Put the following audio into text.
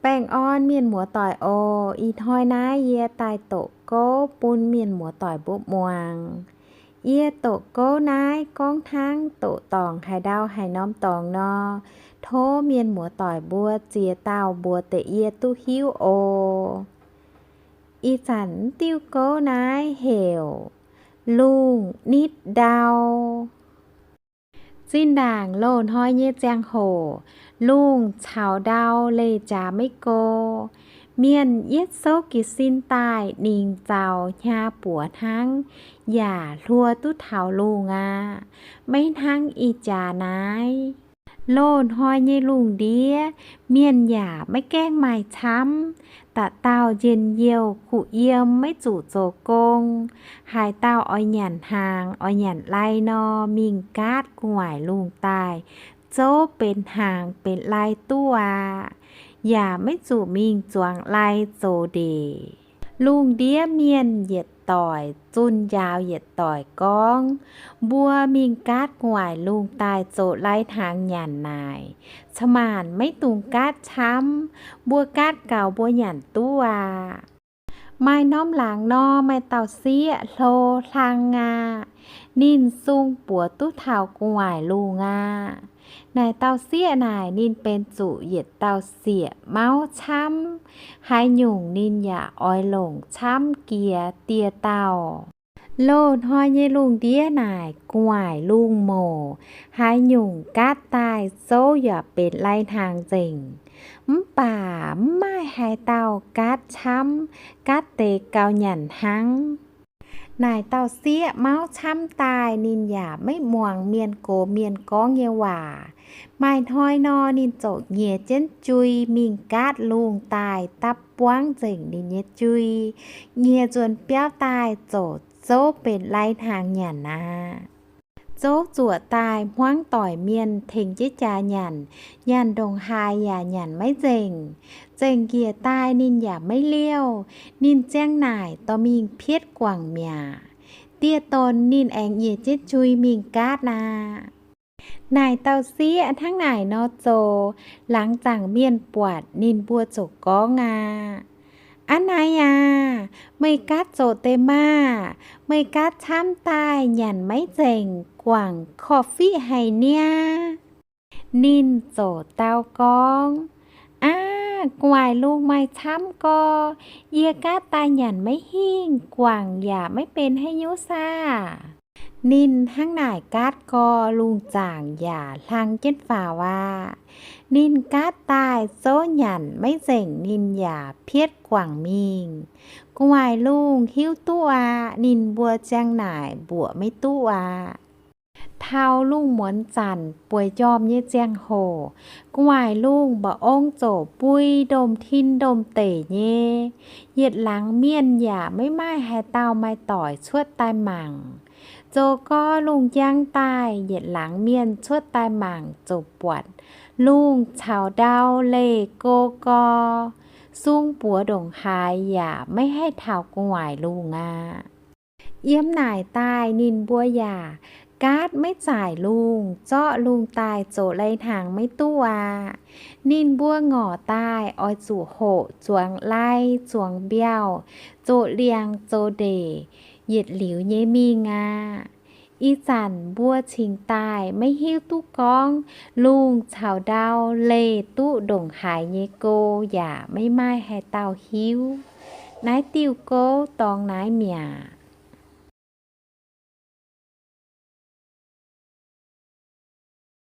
Baengh orn mienh muoz-doic oc. Ih hnoi naaiv yie daaih doqc gouv bun mienh muoz-doic mbuo muangx. Yie doqc gouv naaiv gorngv hnangv doqc dorngc haaix ndau haaix norm dorngx nor, tov mienh muoz-doic mbuo ziex dauh mbuox deix yie duqv hiuv oc. Ih zanc diuh gouv naaiv heuc lungh nitv ndau. Zinh ndaangc loz-hnoi nyei ziangh hoc, lungh caux ndau leih jaax maiv go. Mienh yietv souv jiez sin daaih ningx zaux hnyaav buoz hnangv, yaac hluo duqv taux lungh aqv. Maiv hnangv ih jaax naaiv. Loz-hnoi nyei lungh ndiev, mienh yaac maiv gaengh maaih camv. Dauh dauh njien-youh kuh yiem maiv zuqc zoux gong. Haaix dauh oix nyanc hnaangx, oix nyanc lai nor, mingh gaatv gu'nguaaic lungh daaih zouv benx hnaangx benx lai duqv aqv. Yaac maiv zuqc mingh zuangx lai zoux ndeic. Lungh ndiev mienh yietc doic zunh njaaux yietc doic gorngv, mbuo mingh gaatv gu'nguaaic lungh daaih zoux lai hnaangx nyanc naaic, ca'maanc maiv dungx gaatv camv. Mbuo gaatv gaux mbuo nyanc duqv aqv. Maaih norm laangz nor, maaih dauh sieqv hlo hlang aqv. Ninh sung buoz duqv taux gu'nguaaic lungh aqv. Naaic dauh sieqv naaic ninh benx zuqc yietc dauh sieqv mauv camv. Haaix nyungc ninh yaac oix longc camv jiex dieh dauh. Loz-hnoi nyei lungh ndiev naaic gu'nguaaic lungh mouc, haaix nyungc gaatv daaih zouv yaac benx lai hnaangx nzengc. Mv baac mv maaih haaix dauh gaatv camv, gaatv deix gauh nyanc hnangv. Naaic dauh sieqv mauv camv daaih ninh yaac maiv muangx mienh gox mienh gorngv nyei waac. Maaih hnoi nor, ninh ziouc nyiex jienv jui mingh gaatv lungh daaih dapv buangv nzengc ninh nyei jui, nyiex nzuonx biauv daaih ziouc zouv benx lai hnaangx nyanc aqv. Zouv zuoqc daaih hmuangv doic mienh tengx jienv jaax nyanc, nyanc ndongc haaix yaac nyanc maiv nzengc. Nzengc njiec daaih ninh yaac maiv liouh. Ninh ziang naaic dorh mingh pietv guangc mi'aqv. Dieh donx ninh aengx nyiex jienv jui mingh gaatv aqv. Naaic dauh sieqv hnangv naaic nor zoux, laangz zaangc mienh buatc ninh mbuo ziouc gorngv aqv, Aav naaiv aac, meih gaatv zoqc deix maah! Meih gaatv camv daaih nyanc maiv nzengc, guangc korv-fiqv haic niaa. Ninh ziouc dau gorngv, Aav, gu'nguaaic lungh maaih camv gorx, yie gaatv daaih nyanc maiv hingh, guangc yaac maiv benx haaix nyungc saah? Ninh hnangv naaic gaatv gorx, lungh zaangc yaac hlang jienv faaux aqv. Ninh gaatv daaih zouv nyanc maiv nzengc ninh yaac pietv guangc mingh. Gu'nguaaic lungh hiuv duqv aqv. Ninh mbuo ziang naaic mbuoqc maiv duqv aqv. Taux lungh muonz zanc bueix njormh nyei ziangh hoc, gu'nguaaic lungh mba'ong ziouc mbui ndomh tin ndomh deic nyei. Yietc laangz mienh yaac maiv maaih haaix dauh maaih doic cuotv daaih mangc. Zoux gorx lungh njang daaih, yietc laangz mienh cuotv daaih mangc ziouc buatc lungh caux ndau leih go gorx, sung buoz ndongc haaix yaac maiv haih taux gu'nguaaic lungh aqv. Yiem naaic daaih ninh mbuo yaac gaatv maiv zaaic lungh, zorqv lungh daaih zoux lai-hnaangx maiv duqv aqv. Ninh mbuo ngorc daaih oix zuqc hoqc zuangx lai zuangx mbiauh, zoqc liangx zoux ndeic, yietc liuz nyei mingh aqv. Ih zanc mbuo cingx daaih maiv hiuv duqv gorngv lungh caux ndau leih duqv ndongc haaix nyei go yaac maiv maaih haaix dauh hiuv. Naaiv diuh gouv dorngx naaiv mi'aqv.